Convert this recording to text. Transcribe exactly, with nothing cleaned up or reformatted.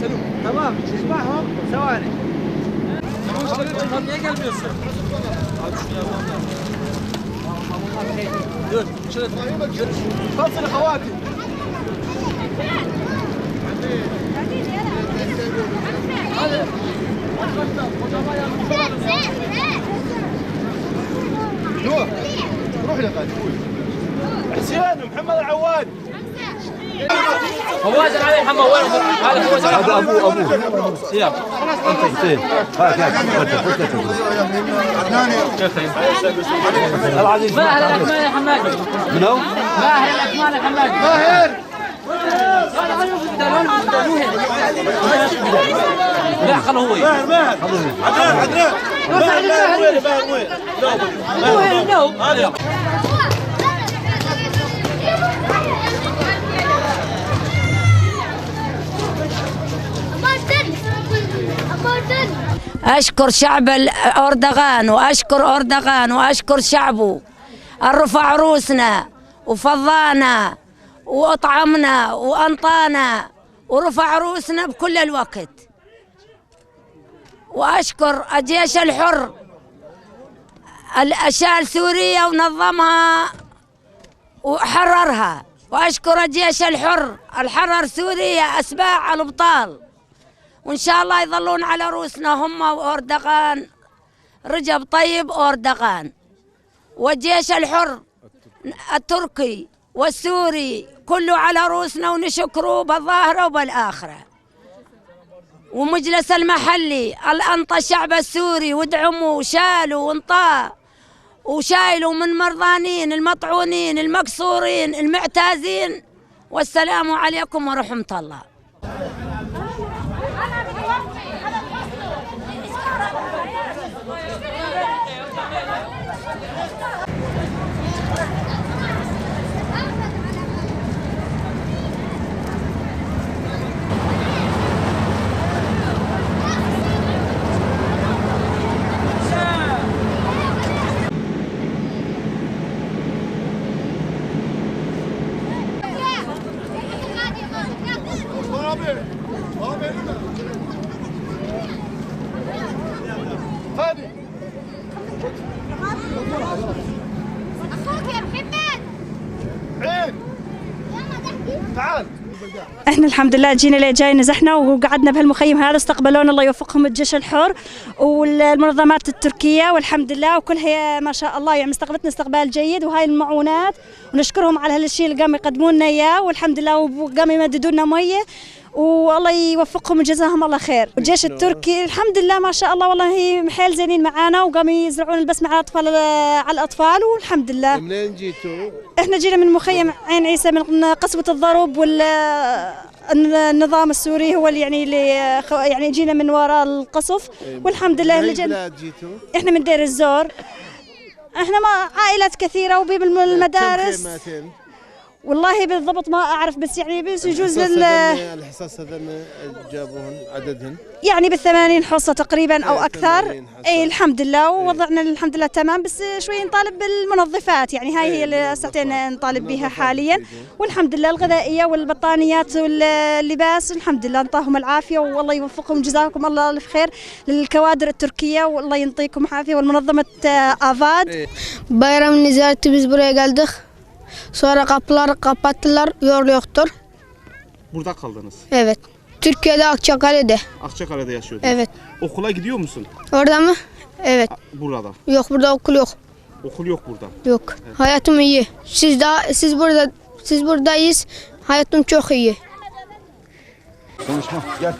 Tamam, ismahum, sawani. Dur, şöyle. Fasıl havati. Dur. Ruh ya kardeşim, buyur. Hüseyin, Muhammed Avval. فواز علي محمد، وين؟ هذا فواز علي هذا محمد. أبوه، أبوه. يلا. أنت حسين. هاك، هاك، أنت، أنت، أنت. العزيز. ماهر العثمان يا حماد. منو؟ ماهر العثمان يا حماد. ماهر. لا، خلوه هو. ماهر، ماهر. عدنان، عدنان. ماهر، ماهر، وين؟ ماهر، وين؟ أشكر شعب ال-، أردغان، وأشكر أردغان، وأشكر شعبه. الرفع روسنا وفضانا وأطعمنا وأنطانا ورفع روسنا بكل الوقت. وأشكر الجيش الحر، الأشياء السورية ونظمها وحررها. وأشكر الجيش الحر الحرر سوريا، أسباع الأبطال. وإن شاء الله يظلون على روسنا هم وأردغان، رجب طيب أردغان. والجيش الحر التركي والسوري كله على روسنا، ونشكره بالظاهرة وبالآخرة. ومجلس المحلي الأنطى الشعب السوري، ودعموا وشالوا وانطاه، وشايلوا من مرضانين، المطعونين، المكسورين، المعتازين. والسلام عليكم ورحمة الله. أخوك يا محمد. عيد. تعال. احنا الحمد لله جينا لجاي نزحنا وقعدنا بهالمخيم هذا، استقبلونا، الله يوفقهم الجيش الحر والمنظمات التركية، والحمد لله، وكل هي ما شاء الله، يعني، استقبلتنا استقبال جيد، وهاي المعونات ونشكرهم على هالشي اللي قاموا يقدموا لنا اياه، والحمد لله، وقاموا يمددوا لنا مية، والله يوفقهم وجزاهم الله خير. والجيش التركي الحمد لله ما شاء الله، والله حيل زينين معانا، وقاموا يزرعون البسمة على الأطفال، على الأطفال، والحمد لله. منين جيتوا؟ احنا جينا من مخيم عين عيسى، من قصبة الضرب وال-، الن-، النظام السوري هو اللي، يعني، اللي خ-، يعني، جينا من وراء القصف. والحمد لله من أي جن-، بلاد جيتوا؟ احنا من دير الزور. احنا ما، عائلات كثيرة، وبيب الم-، كم المدارس. خيماتين؟ والله بالضبط ما أعرف، بس يعني بس يجوز الحصص لل- هذن، الحصص هذن جابوهن عددهن؟ يعني بالثمانين حصة تقريبًا أو إيه، أكثر. ثمانين حصة. إيه، الحمد لله، إيه. ووضعنا الحمد لله تمام، بس شوي نطالب بالمنظفات، يعني هاي إيه، هي اللي ساعتين المنظفات. نطالب بيها المنظفات حاليًا. تجي. والحمد لله الغذائية والبطانيات واللباس، الحمد لله انطاهم العافية، والله يوفقهم، جزاكم الله ألف خير للكوادر التركية، والله ينطيكم عافية، والمنظمة، آه، آفاد. إيه. Bayram Nizar, biz buraya geldik. Sonra kapılar kapattılar, yol yoktur. Burada kaldınız? Evet. Türkiye'de Akçakale'de. Akçakale'de yaşıyordunuz. Evet. Okula gidiyor musun? Orada mı? Evet. A, burada. Yok, burada okul yok. Okul yok burada. Yok. Evet. Hayatım iyi. Siz daha, siz burada, siz buradayız. Hayatım çok iyi. Konuşma. Gel.